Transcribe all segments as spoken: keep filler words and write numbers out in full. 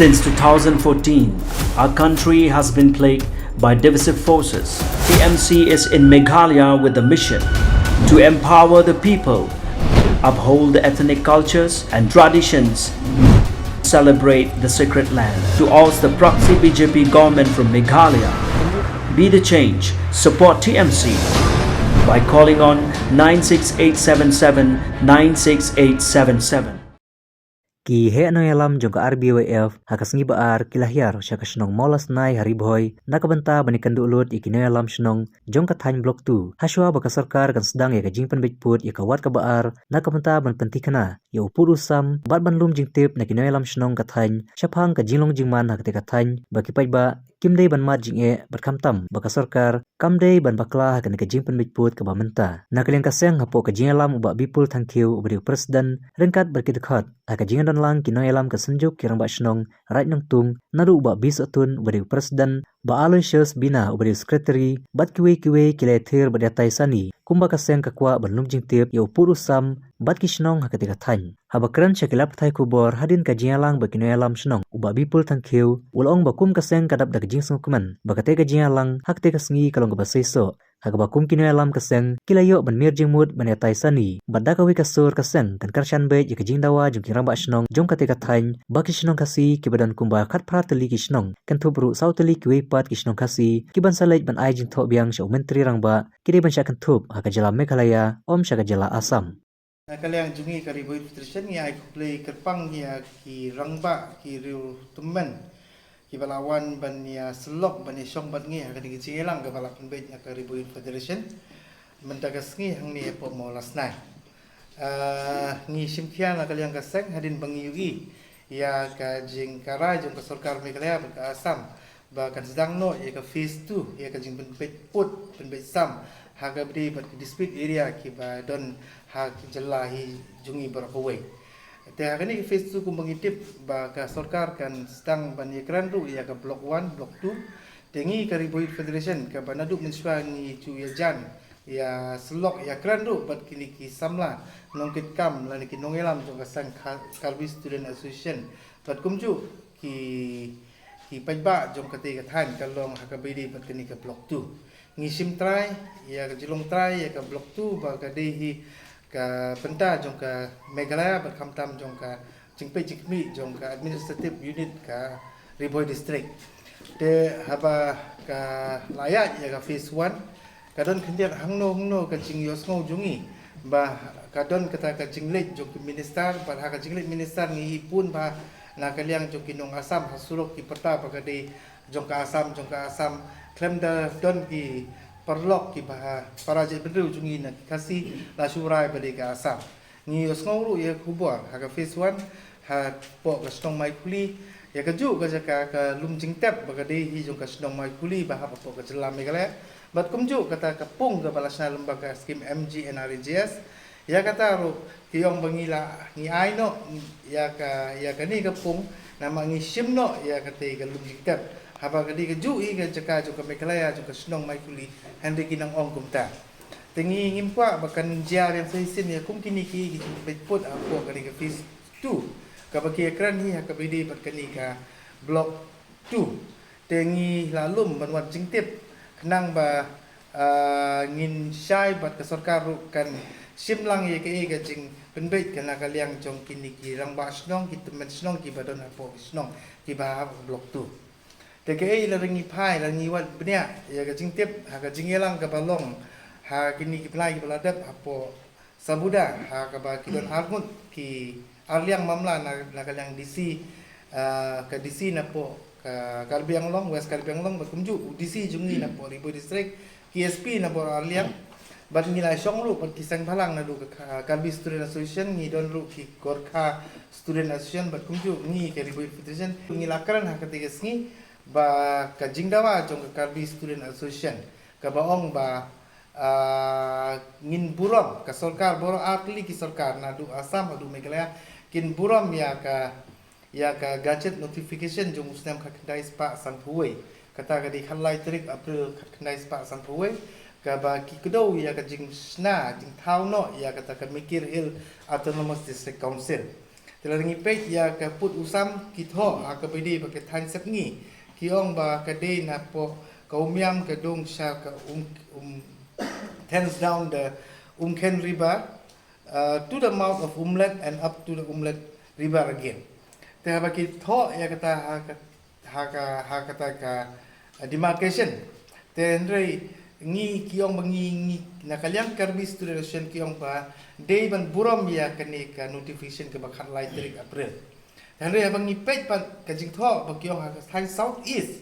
Since two thousand fourteen, our country has been plagued by divisive forces. T M C is in Meghalaya with the mission to empower the people, uphold the ethnic cultures and traditions, celebrate the sacred land, to oust the proxy B J P government from Meghalaya. Be the change, support T M C by calling on nine six eight seven seven nine six eight seven seven. Ki heh nongïalam jong ka R B Y F ha ka sngi Ba-ar ki la hiar sha ka shnong Mawlasnai ha Ri Bhoi na ka bynta ban ïakynduh lut ïa ki nongïalam shnong jong ka thaiñ Block two, ha shuwa ba ka sorkar kan sdang ïa ka jingpynbeit pud ïa ka wad kaba ar na ka bynta ban pynthikna ïa u pud u sam bad ban lum jingtip na ki nongïalam shnong ka thaiñ shaphang ka jinglong jingman ha katei ka thaiñ, ba ki paidbah kim dei ban mad jingeh bad khamtam ba ka sorkar kam dei ban bakla ha kane ka jingpynbeit pud kaba mynta. Na ka liang ka seng, hapoh ka jingïalam u Bah Bipul Thangkhiew uba dei u president, ryngkat bad ki dkhot ha ka jingdon lang ki nongïalam ka Synjuk ki Rangbah Shnong Raid Nongtung, naduh u Bah B Sohtun uba dei u president, Bah Aloysius Bina uba dei u secretary, bad kiwei kiwei, ki la ïathir bad ïatai sani kumba ka seng ka kwah ban lum jingtip ïa u pud u sam bad ki shnong ha katei ka thaiñ. Haba kren sha ki lad pathai khubor hadien ka jingïalang bad ki nongïalam shnong, u Bah Bipul Thangkhiew u la ong ba kum ka seng ka dap da ka jingsngewkmen ba katei ka jingïalang ha katei ka sngi ka long kaba seisoh, ha kaba kum ki nongïalam ka seng ki la ïoh ban miet jingmut ban ïatai sani bad da kawei ka sur ka seng kan kyrshan beit ïa ka jingdawa jong ki rangbah shnong jong katei ka thaiñ ba ki shnong Khasi kiba don kumba khatphra tylli ki shnong, kynthup ruh saw tylli kiwei pat ki shnong Khasi, ki ban sa leit ban ai jingthoh biang sha u Myntri Rangbah, ki dei ban shah kynthup ha ka jylla Meghalaya, ym sha ka jylla Assam. Na ka liang jong ngi ka Ri Bhoi Youth Federation, ngi ai khublei kyrpang ïa ki rangbah, ki riew tymmen kiba la wan ban ïa syllok ban ïa shong bad ngi ha kane ka jingïalang kaba la pynbeit na ka Ri Bhoi Youth Federation mynta ka sngi hangne hapoh Mawlasnai. Ah, ngi shim khia na ka liang ka seng hadien ba ngi ïohi ïa ka jingkyrpad jong ka sorkar Meghalaya bad ka Assam ba kan sdang noh ïa ka phase two, ïa ka jingpynbeit pud, pynbeit sam ha kaba ïadei bad ki dispute area kiba don ha ki jylla hi jong ngi baroh kawei. Te ha kane ka phase two, kumba ngi tip ba ka sorkar kan sdang ban ïakren ruh ïa ka block one, block two. Te ngi ka Ri Bhoi Youth Federation kaba naduh mynshuwa ngi ju ïajan ïa syllok ïakren ruh bad kine ki samla nongkitkam lane ki nongïalam jong ka seng Kha-, Karbi Student Association bad kumjuh ki, ki paidbah jong katei ka thaiñ ka long ha kaba ïadei bad kane ka block two. Ngi shim trai ïa ka jinglong trai ïa ka block two ba ka dei hi ka bynta jong ka Meghalaya bad khamtam jong ka jingpeit jingkhmih jong ka administrative unit ka Ri Bhoi District. Te haba ka la ïaid ïa ka phase one, ka don khyndiat hangno hangno ka jingïohsngew jong ngi ba ka don kata ka jingleit jong ki minister, bad ha ka jingleit minister ngi i pun ba na ka liang jong ki nong Assam ha surok ki pyrta ba ka dei jong ka Assam, jong ka Assam, khlem da don ki paralok kiba ha para jaitbynriew jong ngi na ki Khasi la shu rai ba dei ka Assam. Ngi ïohsngew ruh ïa ka khubor ha ka phase one hapoh ka shnong Maikhuli, ïa kajuh ka jaka ka lum jingtep ba ka dei hi jong ka shnong Maikhuli ba hap hapoh ka jylla Meghalaya. Bad kumjuh kata ka pung kaba la shna lyngba ka skim M G N R E G S. Ïa kata ruh ki ong ba ngi la, ngi ai noh ïa ka, ïa kane ka pung, namar ngi shim noh ïa katei ka lum jingtep. Haba ka dei kajuh hi ka jaka jong ka Meghalaya jong ka shnong Maikhuli, hynrei ki nang ong kumta. Te ngi ngim kwah ba kan jia biang sa shisien ïa kum kine ki, ki jingpynbeit pud hapoh kane ka phase two kaba ki ïakren hi ha kaba ïadei bad kane ka block two. Te ngi la lum ban wad jingtip khnang ba, ah, ngin shai bad ka sorkar ruh kan shim lang ïa kaei ka jingpynbeit ka na ka liang jong kine ki rangbah shnong, ki tymmen shnong kiba don hapoh ki shnong kiba ha block two. Te kaei la ngi phai, la ngi wad bniah ïa ka jingtip ha ka jingïalang kaba long ha kine ki bnai kiba la dep hapoh Sabuda, ha kaba ki don arngut ki arliang mamla na, na ka liang D C, ah, ka D C napoh ka Karbi Anglong, West Karbi Anglong, bad kumjuh u D C jong ngi napoh Ri Bhoi District, ki S P napoh arliang. Bad ngi la shong ruh bad ki seng bhalang naduh ka Ka-, Karbi Student Association, ngi don ruh ki Gorkha Student Association, bad kumjuh ngi ka Ri Bhoi Federation. Ngi la kren ha katei ka sngi ba ka jingdawa jong ka Karbi Student Association kaba ong ba, ah, ngin burom, ka sorkar baroh artylli ki sorkar naduh Assam haduh Meghalaya kin burom ïa ka, ïa ka gazette notification jong u snem khatkhyndai spah sanphew wei. Kata ka dei khatlai tarik April khatkhyndai spah sanphew wei, kaba ki kdew ïa ka jingshna jingthaw noh ïa kata ka Mikir Hill Autonomous District Council. Te lada ngi peit ïa ka pud u sam ki thoh ha kaba ïadei bad ka thaiñ Sepngi, ki ong ba ka dei napoh ka Umiam ka dung sha ka um, um thence down the Umkhen River, uh, to the mouth of Umlet and up to the Umlet River again. Te haba ki thoh ïa kata ha ka, ha ka, ha kata ka, uh, demarcation. Te hynrei ngi ki ong ba ngi, ngi na ka liang Karbi Student Association ki ong ba dei ban burom ïa kane ka notification kaba khatlai tarik April. Te hynrei haba ngi peit pat ka jingthoh ba ki ong ha ka thaiñ South East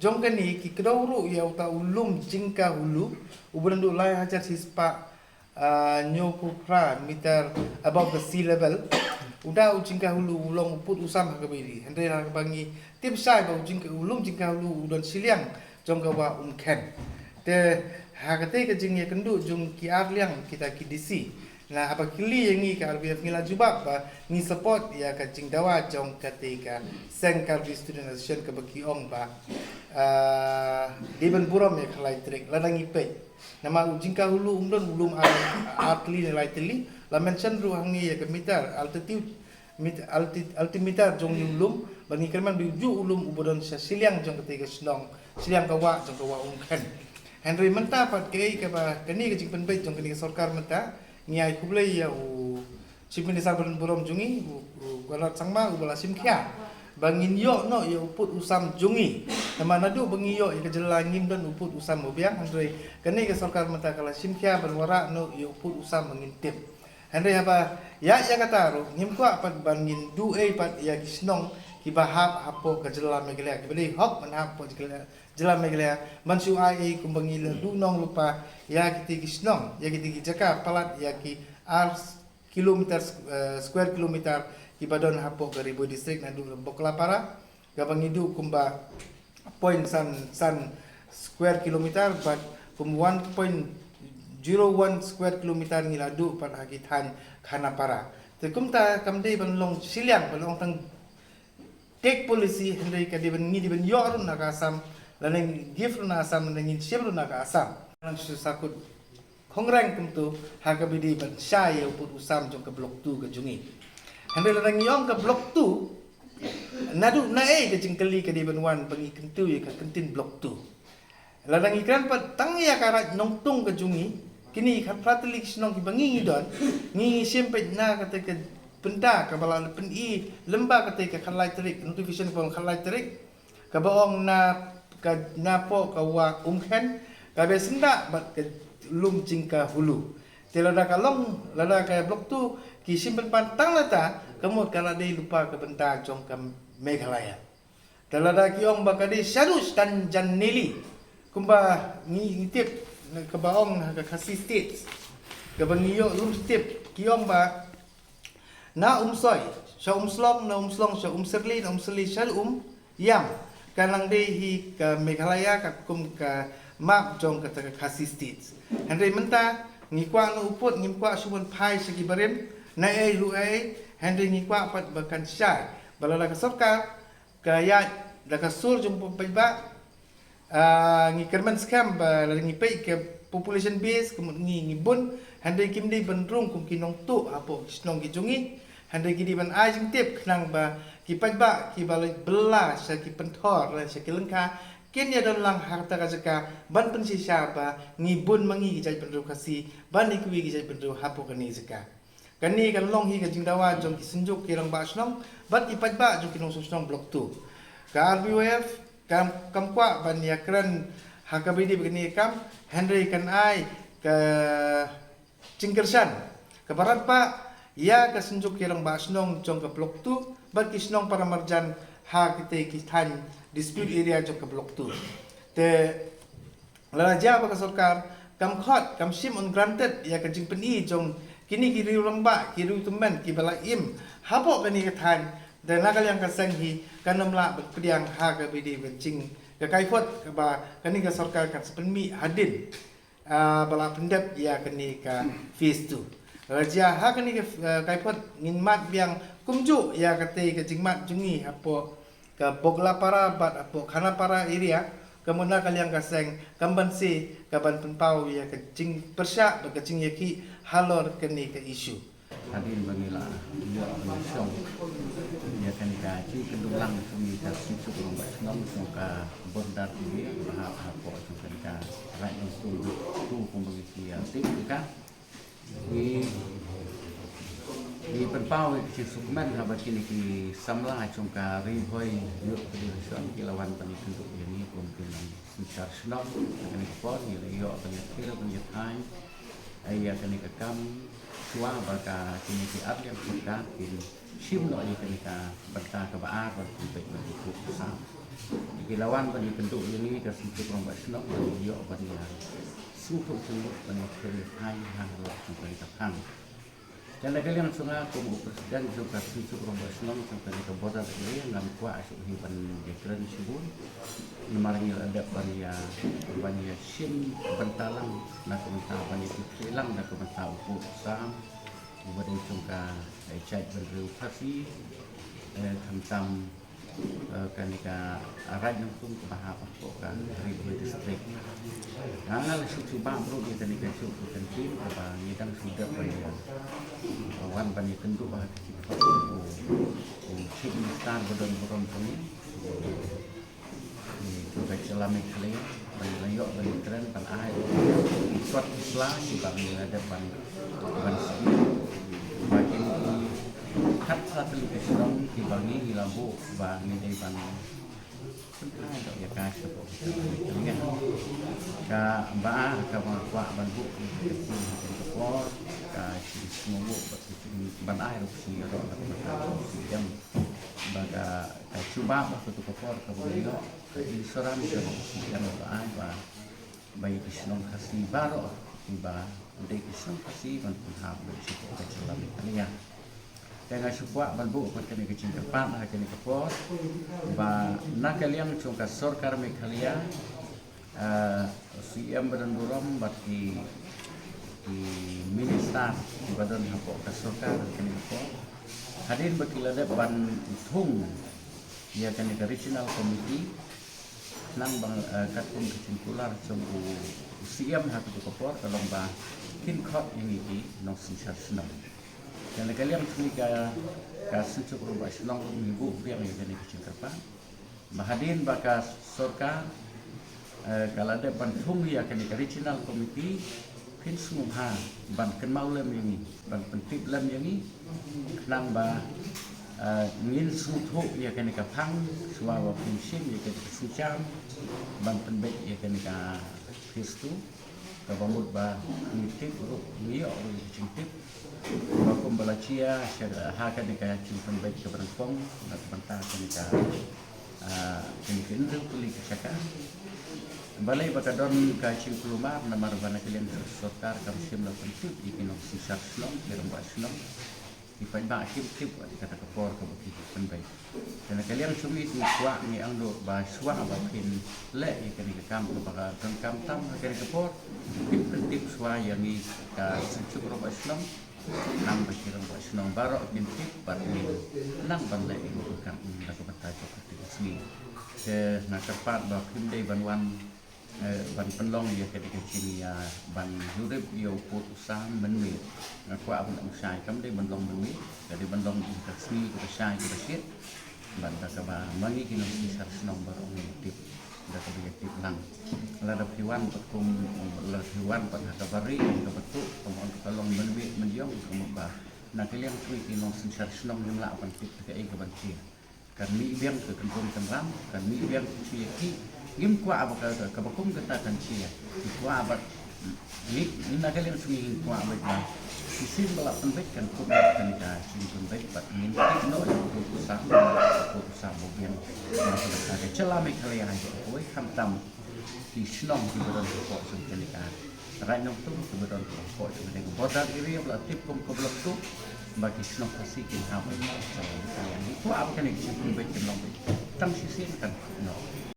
jong kane ki kdew ruh ïa uta u lum Jingkahulu uba naduh lai hajar shispah, ah, hynñiewphew phra meter above the sea level. Uta u Jingkahulu u long u pud u sam ha kaba ïadei. Hynrei haba ngi tip shai ba u Jingka, u lum Jingkahulu u don shiliang jong ka wah Umkhen. Te ha katei ka jingïakynduh jong ki arliang kita ki D C, na haba kylli ïa ngi ka R B F ngi la jubab ba ngi support ïa ka jingdawa jong katei ka seng Karbi Student Association kaba ki ong ba, ah, dei ban burom ïa ka khatlai tarik lada ngi peit. Namar u Jingkahulu um don u lum ar, ar tylli ne lai tylli, la mention ruh hangne ïa ka meter altitude, mit-, alti-, altimeter jong u lum, ba ngi kyrmen ba u juh u lum uba don sha shiliang jong katei ka shnong, shiliang ka wah jong ka wah Umkhen. Hynrei mynta pat kaei kaba kane ka jingpynbeit jong kane ka sorkar mynta, ngi ai khublei ïa u Chief Minister ba donburom jong ngi, u, u Conrad Sangma, uba la shim khia ba ngin ïoh noh ïa u pud u sam jong ngi. Namar naduh ba ngi ïoh ïa ka jylla ngim don u pud u sam ba biang, hynrei kane ka sorkar mynta ka la shim khia ban wanrah noh ïa u pud u sam ba ngin tip. Hynrei haba ïa, ïa kata ruh ngim kwah pat ban ngin duh ei pat ïa ki shnong kiba hap hapoh ka jylla Meghalaya, kiba dei hok ban hap hapoh jylla, jylla Meghalaya, ban shu ai ei kumba ngi la duh nong lypa ïa kitei ki shnong, ïa kitei ki jaka palat ïa ki ar kilometer, eh, square kilometer kiba don hapoh ka Ri Bhoi District, naduh Boglapara kaba ngi duh kumba point san san square kilometer bad kum one point zero one square kilometer ngi la duh pat ha ki thaiñ Khanapara. Te kumta kam dei ban long shiliang, ban long tang take policy, hynrei ka dei ban, ngi dei ban ïoh ruh na ka Assam, lane ngi give ruh na Assam, lane ngin shim ruh na ka Assam. Nang shu sakut khongrang kumto ha kaba ïadei ban shai ïa u pud u sam jong ka Block two ka jong ngi. Hynrei lada ngi ong ka Block two, naduh naei ka jingkylli ka dei ban wan ba ngi kyntiew ïa ka kyntien Block two. Lada ngi kren pat tang ïa ka Raid Nongtung ka jong ngi, kine ki khatphra tylli ki shnong kiba ngi ngi don, ngi ngi shim peit na kata ka bynta kaba la pyni lyngba katei ka khatlai tarik, notification kaba khatlai tarik, kaba ong na ka, napoh ka wah Umkhen kaba syndah bad ka lum Jingkahulu. Te lada ka long, lada ka Block two ki shim pynban tang lata, ka mut ka la dei lypa ka bynta jong ka Meghalaya. Te lada ki ong ba ka dei shaduh stan jan neli, kumba ngi, ngi tip kaba ong ha ka Khasi State, kaba ngi ïoh lum tip, ki ong ba na Umsoi sha Umslong, na Umslong sha Umsyrli, na Umsyrli sha Umiam, ka nang dei hi ka Meghalaya katkum ka map jong kata ka Khasi State. Hynrei mynta ngi kwah noh u pud, ngim kwah shu ban phai sha ki barim, naei ruh ei, hynrei ngi kwah pat ba kan shai, ba lada ka sorkar ka ïaid da ka sur jong u paidbah. Ah, ngi kyrmen skhem ba lada ngi peit ka population base, ka mut ngi, ngi bun, hynrei kim dei ban rung kum ki nongtuh hapoh ki shnong ki jong ngi. Hynrei ki dei ban ai jingtip khnang ba ki paidbah kiba la bylla sha ki pynthor lane sha ki lyngkha, kin ïa don lang ha kata ka jaka ban pynshisha ba ngi bun ma ngi ki jaitbynriew Khasi ban ïa kiwei ki jaitbynriew hapoh kane ka jaka. Kane kan long hi ka jingdawa jong ki Synjuk ki Rangbah Shnong bad ki paidbah jong ki nongshong shnong Block two. Ka R B Y F kam, kam kwah ban ïa kren ha kaba ïadei bad kane ka kam, hynrei kan ai ka jingkyrshan kaba radbah ïa ka Synjuk ki Rangbah Shnong jong ka Block two bad ki shnong para marjan ha kitei ki thaiñ dispute area jong ka Block two. Te lada jia ba ka sorkar kam khot, kam shim on granted ïa ka jingpyni jong kine ki riew rangbah, ki riew tymmen kiba la im hapoh kane ka thaiñ, te na ka liang ka seng hi kan ym lah ban pdiang ha kaba ïadei bad jing ka kaiphod kaba kane ka sorkar kan sa pynmih hadien, ah, ba la pyndep ïa kane ka phase two. Lada jia ha kane ka, ah, kaiphod, ngin mad biang kumjuh ïa katei ka jingmad jong ngi hapoh ka Boglapara bad hapoh Khanapara area, ka mut na ka liang ka seng kam banse ka ban pynpaw ïa ka jingpyrshah bad ka jingïakhih halor kane ka issue. Hadien ba ngi la ïoh ban shong ïa kane ka jingkynduh lang jong ngi ka Syntiew Rangbah Shnong jong ka Border Area ba hap hapoh jong kane ka Raid Nongtung tu kumba ngi ïa tip ïa ka. Ngi ngi pynpaw ïa ka jingsngewkmen haba kine ki samla jong ka Ri Bhoi Youth Federation ki la wan ban ïakynduh ïa ngi kum ki nongsynshar shnong. Kane ka por ngi la ïoh ban ïathir ban ïathaiñ ïa kane ka kam shuwa ba ka kine ki arliang sorkar kin shim noh ïa kane ka bynta kaba ar ban pynbeit ïa u pud u sam. Ki la wan ban ïakynduh ïa ngi ka Syntiew Rangbah Shnong ban ïoh ban ïa sngewthuh jingmut ban ïa kren ïa thaiñ halor jong kane ka phang. Te na ka liang jong nga kum u president jong ka Syntiew Rangbah Shnong jong kane ka Border Area ngan kwah shuh hi ban ïa kren shibun. Namar ngi la dep ban ïa ban ïa shim bynta lang na ka bynta ban ïa kren lang na ka bynta u pud u sam uba dei jong ka, eh, jaitbynriew Khasi, eh, khamtam, eh, kane ka Raid Nongtung kaba hap hapoh ka Ri Bhoi District. Nga nga la shu jubab ruh ïa kane ka juk ka ktien kaba ngi dang shu dep ban ïa, eh, wan ban ïakynduh ha ka jingkyrpad u, u Chief Minister ba don burom jong ngi. Ngi, ka jylla Meghalaya ba ngi la ïoh ban ïakren ban ai ki kot ki sla kiba ngi la dep ban, ban sngewthuh ba kine ki khatphra tylli ki shnong kiba ngi, ngi la buh ba ngi dei ban pynphai noh ïa ka shapoh ka jylla Meghalaya. Kaba ar kaba nga kwah ban buh ïa ka ktien ha kane ka por ka jingsngewbha bad ka jing ban ai ruh ka jingïaroh na ka bynta u CM. Ba ka, ka jubab ha kato ka por kaba ngi ïoh ka insurance jong u CM ba ai ba, ba ïa ki shnong Khasi baroh kiba dei ki shnong Khasi ban pynhap beit shapoh ka jylla Meghalaya. Te nga shu kwah ban buh pat kane ka jingkyrpad ha kane ka por ba na ka liang jong ka sorkar Meghalaya, eh, CM ba don burom bad ki, ki minister kiba don hapoh ka sorkar ha kane ka por, hadien ba ki la dep ban thung ïa kane ka regional committee, khnang ba, eh, katkum ka jingkular jong u CM ha kato ka por ka long ba kin khot ïa ngi ki nongsynshar shnong. Te na ka liang jong ngi ka, ka Syntiew Rangbah Shnong ruh ngi buh biang ïa kane ka jingkyrpad ba hadien ba ka sorkar, eh, ka la dep ban thung ïa kane ka regional committee, phin sngewbha ban kynmaw lem ïa ngi, ban pyntip lem ïa ngi, khnang ba, eh, ngin sngewthuh ïa kane ka phang shuwa ba phin shim ïa kane ka sienjam ban pynbeit ïa kane ka phase two. Kaba mut ba ngi tip ruh, ngi ïoh ruh ïa ka jingtip ba kumba la jia sha ha kane ka jingpynbeit kaba nyngkong na ka bynta kane ka, ah, kine ki hynriew tylli ki jaka. Balei ba ka don ka jingkulmar, namar ba na ka liang sorkar kam shym la pyntip ïa ki nongsynshar shnong, ki rangbah shnong. Ki paidbah kim tip wat ïa kata ka por kaba ki pynbeit. Te na ka liang jong ngi ngi kwah, ngi angnud ba shuwa ba phin leh ïa kane ka kam kaba ka donkam tam ha kane ka por, phin pyntip shuwa ïa ngi ka Syntiew Rangbah Shnong, khnang ba ki rangbah shnong baroh kin tip bad ngin nang ban leh ïa ka kam na ka bynta jong ka ri ka sngi. Te nga kyrpad ba phim dei ban wan, eh, ban pynlong ïa kane ka jingïa ban jurip ïa u pud u sam mynmiet. Nga kwah ban ong shai, kam dei ban long mynmiet, ka dei ban long ïa ka sngi kaba shai kaba shit. Bad da kaba ma ngi ki nongsynshar shnong baroh ngi tip, da kaba ïa tip lang. Lada phi wan pat kum, lada phi wan pat ha kaba ri kaba tuh, kam ong ka long mynmiet mynïong, ka mut ba na ka liang jong ngi ki nongsynshar shnong ngim lah ban tip kaei kaban jia. Kan mih biang ka kynrum kynram, kan mih biang ka jingïakhih. Ngim kwah ba ka, ka, kaba kum kata kan jia. Ngi kwah bad ngi, ngi na ka liang jong ngi ngi kwah bad ba shisien ba la pynbeit kan kum kane ka jingpynbeit bad ngin tip noh ïa u pud u sam, u pud u sam ba biang na ka jylla Meghalaya ha ïa kawei khamtam ki shnong kiba don hapoh jong kane ka Raid Nongtung kiba don hapoh jong kane ka border area ba la tip kum ka Block Two, ba ki shnong Khasi kin hap ban ïa ka jylla Meghalaya. Ngi kwah ba kane ka jingpynbeit kan long beit tang shisien kan noh.